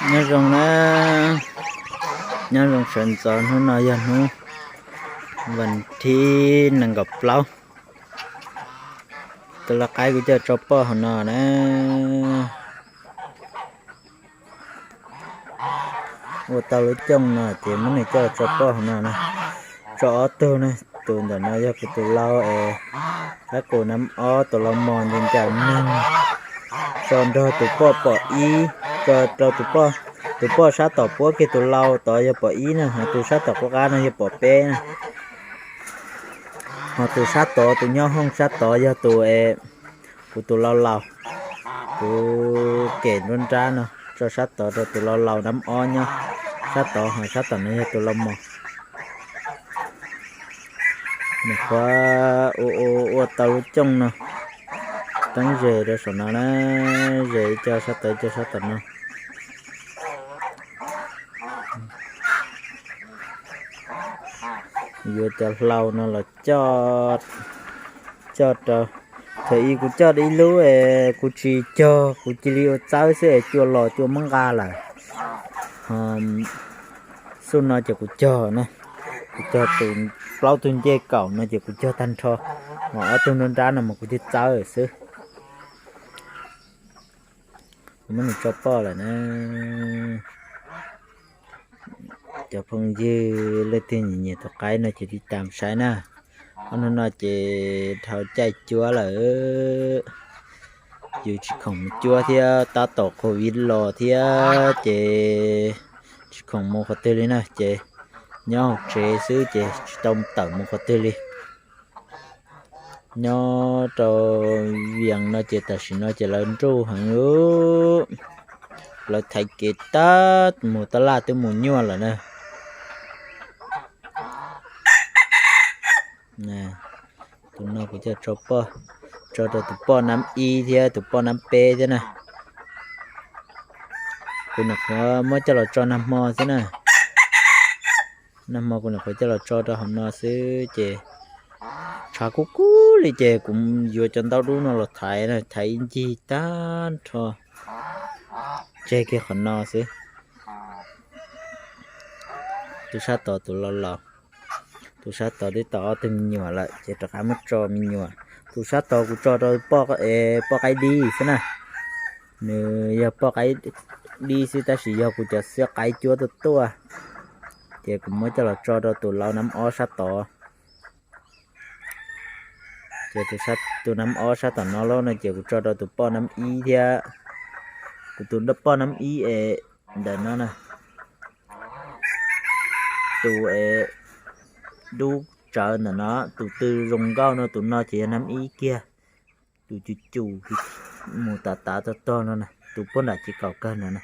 Nyob zoo na, nyob zoo sawv ntxov, hnub no yog hnub vas thib nees nkaum plaub. Tus lau qaib kuv coj tso poj hauv no na. Ua tau lub cooj no ces muab nws coj tso poj hauv no na. Tso ob tug na, tus ntawm no yog kuv tus lau es qaib qus nab ob, tus lau mos ncaws ncaws neeg, tso nrog tus poj pom ib, tso rau tus poj, tus poj sab tom puab kiag tus lau tod yog pom ib na, ho tus sab tom qub qab no yog pom peb na. Ho tus sab tod, tus nyob hooj sab tod yog tus es kuv tus lau laus, kuv kem nruab nrab no, tso sab tod rau tus lau laus nab ob nyob sab tod, ho sab tom no yog tus lau mos. Nws qhuav ua ua ua tau lub cooj no, teeb zes rau saum no na, zes ib co sab tod ib co sab tom no. Yuav cov hlau no los coj, coj rau. Thaum ub kuv coj ib lub es kuv tsis cog, kuv cia li ua txawb xwb es cua los cua muab nqa lawm. Xub no ces kuv cog na, kuv cog tus plaub tug ncej kaum no ces kuv cog tag nrho, ho ob tug nruab nrab no mas kuv thiaj txawb xwb. Kuv muab nws tso poj lawm na. Cov phooj ywg leej twg nyiam nyiam tus qaib no ces tiv tam saib na. Ob hnub no ces dhau caij cuab lawm, yus tsis khoom mus cuab thiab, tab tom covid los thiab ces tsis khoom mus qhov twg li na, ces nyob hauv tsev xwb ces tsis tau tawm mus qhov twg li. Nyob rau Vias no ces tam sim no ces lawv nruj heev, lawv thaiv kev tag mus tab laj twb mus nyuaj lawm na. Tus no kuv coj tso poj, tso rau tus poj nab ib thiab tus poj nab peb thiab na. Kuv nyuam qhuav muab coj los tso nag hmo xwb na. Nag hmo kuv nyuam qhuav coj los tso rau hauv no xwb ces tshav kub kub li ces kuv yuav cov ntaub dub no los thaiv, thaiv ib ncig tag nrho, tseg kiag qhov no xwb. Tus sab tod tus laus laus, tus sab tod twb tau ob tug me nyuam lawm ces rov qab muab tso me nyuam. Tus sab tod kuv tso rau poj qaib dib xwb na. Nws yog poj qaib dib xwb tab sis yog kuv cov xiab qaib cuab tuaj tuaj, ces kuv muab coj los tso rau tus lau nab ob sab tod. Ces tus nab ob sab tom no lawm no ces kuv tso rau tus poj nab ib thiab. Kuv tus poj nab ib es ntawm no na, tus es dub tsawv ntawm no, tus tw zoo nkauj no, tus no ces yog nab ib kiag. Tus cus cus mus tav tav tog tog no na, tus puag nram ces kaum kawg no na.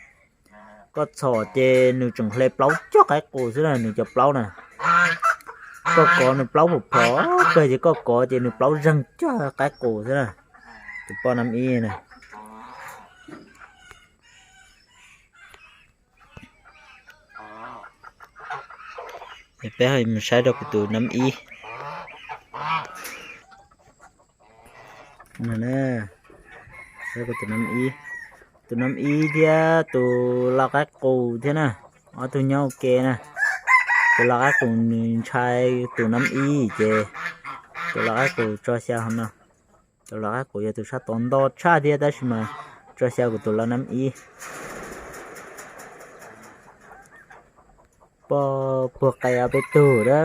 Koj txhom ces nws tseem hle plaub cog qaib qus xwb na, nws cov plaub na. Koj kov nws plaub phom phom kawg ces koj kov ces nws plaub zeeg cog qaib qus xwb na. Tus poj nab ib na. Peb mus saib rau kuv tus nab ib. Saib kuv tus nab ib, tus nab ib thiab tus lau qaib qus thiab na, ob tug nyob ua ke na. Tus lau qaib qus nws ntshai tus nab ib ces tus lau qaib qus tso xyaw hauv no. Tus lau qaib qus yog tus sab tod nto tshaj thiab tab sis mas tso xyaw kuv tus lau nab ib. Poj puag qe ob peb tug a,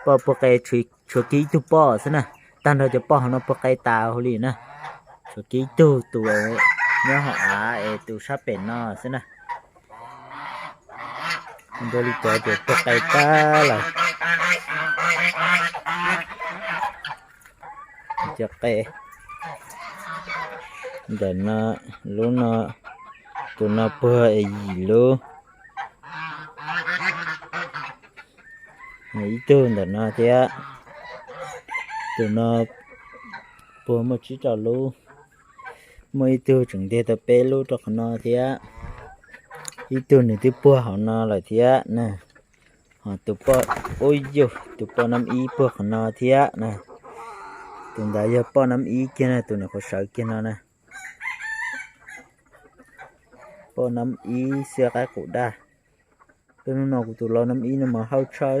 poj puag qe, tshuav kiag ib tug poj xwb na. Tag nrho cov poj hauv no puag qe tas hauv li na. Tshuav kiag ib tug, tus nyob hauv av es tus sab pem no xwb na. Nrog li cov ces puag qe tag lawm. Cov qe ntawm no, lub no, tus no puag yim lub. Ib tug ntawm no thiab. Tus no puag muaj tsib rau lub. Muaj ib tug tseem ntiag tau peb lub rau qhov no thiab. Ib tug nws twb puag hauv no lawm thiab na. Ho tus poj, ub yug, tus poj nab ib puag qhov no thiab na. Tus ntawd yog poj nab ib kiag na, tus nws qhuav sawv kiag no na. Poj nab ib xiab qaib qus daj. Peb hnub no kuv tus lau nab ib no mas hawj tshaj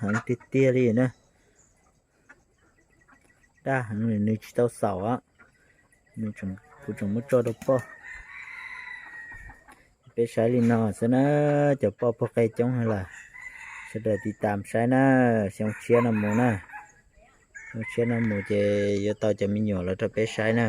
heev tiag tiag li na. Daj heev li, nws tsis tau xaum. Kuv tseem muab tso rau poj. Peb saib li no xwb na, cov poj puag qe coob heev lawm. Sawv daws tiv tam saib na, xyoo tshiab no mus na. Xyoo tshiab no mus ces yuav tau cov me nyuam los rau peb saib na.